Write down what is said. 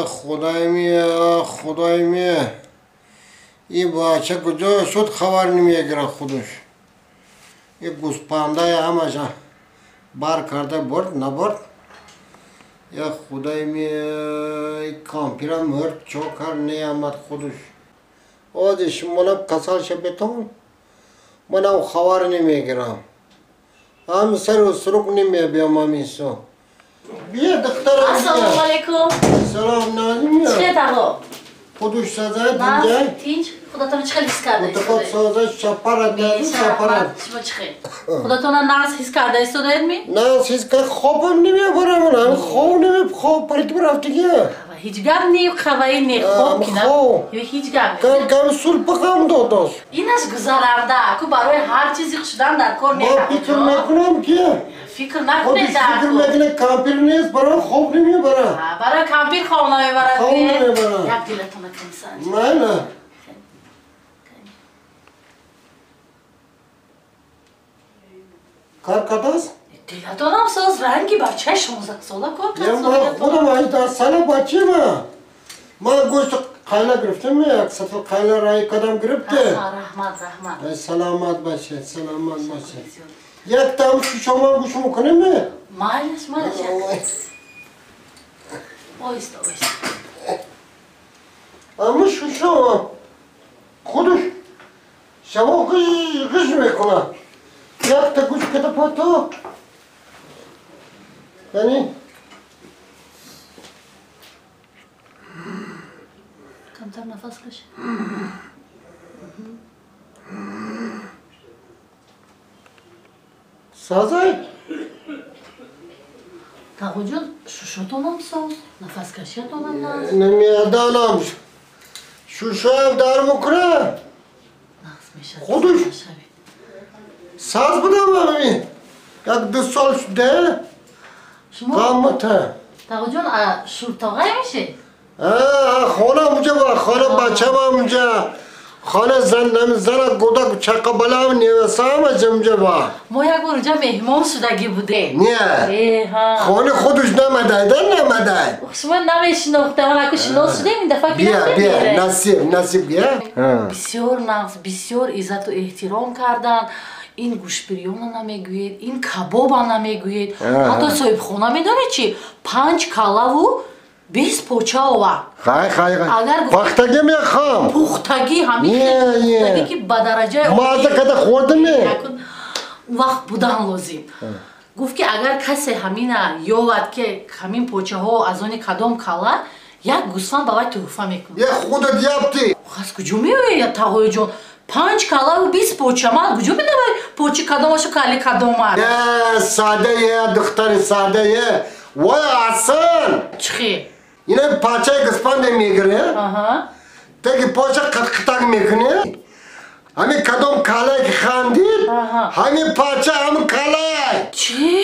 خدای می خدای می این بچه کجا شد خبر نمیگیره خودش. این گوسپنده همش بار کرده برد نبرد. یا خدای می کامپیرم مرد چوکر نیامد خودش. آدش منم کسال شبتون منم خبر نمیگیرم. هم سر و سرک نمیبیم همیسو. بیا دخترم. السلام علیکم. سلام نازیم. چه آقا؟ خودش سازه دینجای. تینج خودتون چه خیلی حس کرده ایستاده. خود سازه چپرد نه چپرد. شما چه خیلی. خودتون نقص حس کرده ایستاده می؟ نقص حس کرد خوابم نمیبرم من خواب نمی خواب پرید برفتگی. هیچ گپ نی خبری نی خواب کی نه. هیچ گپ. کم کم سول پخام داداش. اینش گذرانده. کو برای هر چیزی شدن در کار نه. ما فکر نکنم که. فکر نکنید در فکر میکنه کامپیر نیست برای خواب نمیبره. برای کامپیر خواب نمیبره. خواب نمیبره. یک دلتون کنسان. نه نه. کار کداست؟ دلتونم ساز رنگی بچه 16 ساله کار کرد. من خودم 18 ساله بچه ما گوشت قایله گرفتم یک سطل قایله رای کدام گرفته. رحمت رحمت. سلامت باشه سلامت باشه. یک تام شما گوش میکنیم؟ مالش مالش. آیسته آیسته. اما شما خودش شما قش قش میکنه. یک تا گوش کده پاتو. یعنی کمتر نفس کش. سازه؟ تاقو جون شوشتونم ساز، نفس کشیتونم ناز. نمیدانم شوشو هم در میکنه. نقص میشه. خودش ساز بودم همین یک دو سال شده. شما قامته. تاقو جون شورتاقه میشه؟ خانه اونجا با خانه بچه با اونجا خانه زن زن گودک چقه بالا هم نیوسه هم اونجا با. ما یک بار اونجا مهمان شدگی بوده. نه. خانه خودش نمده نمده. شما نمیشناخته من اگه شناس شدیم این دفعه بیا بیا نصیب نصیب بیا. بسیار نقص بسیار عزت و احترام کردن. این گوش بریون نمیگوید این کباب نمیگوید. حتی صاحب خونه میدونی چی 5 کالاو 20 پوچه آورد. خی خی خی. پختگی میخوام. پختگی همین پختگی که به درجه مازه کده خوردم. وقت بودن لازم. گفت که اگر کسی همین یاد که همین پوچه ها از اون کدام کالا یک گوسفند به وای تحفه میکنه. یه خودت یابتی. از کجا میای تاقوی جون؟ 5 کالا و 20 پوچه من کجا میدونم پوچه کدامشو کالی کدام. نه ساده یه دختر ساده یه. وای آسان. چی؟ اینه پاچه گسپند میگیره. تاکی پاچه قطق میکنه. همین کدام کالای که خندید همین پاچه هم کالای. چی؟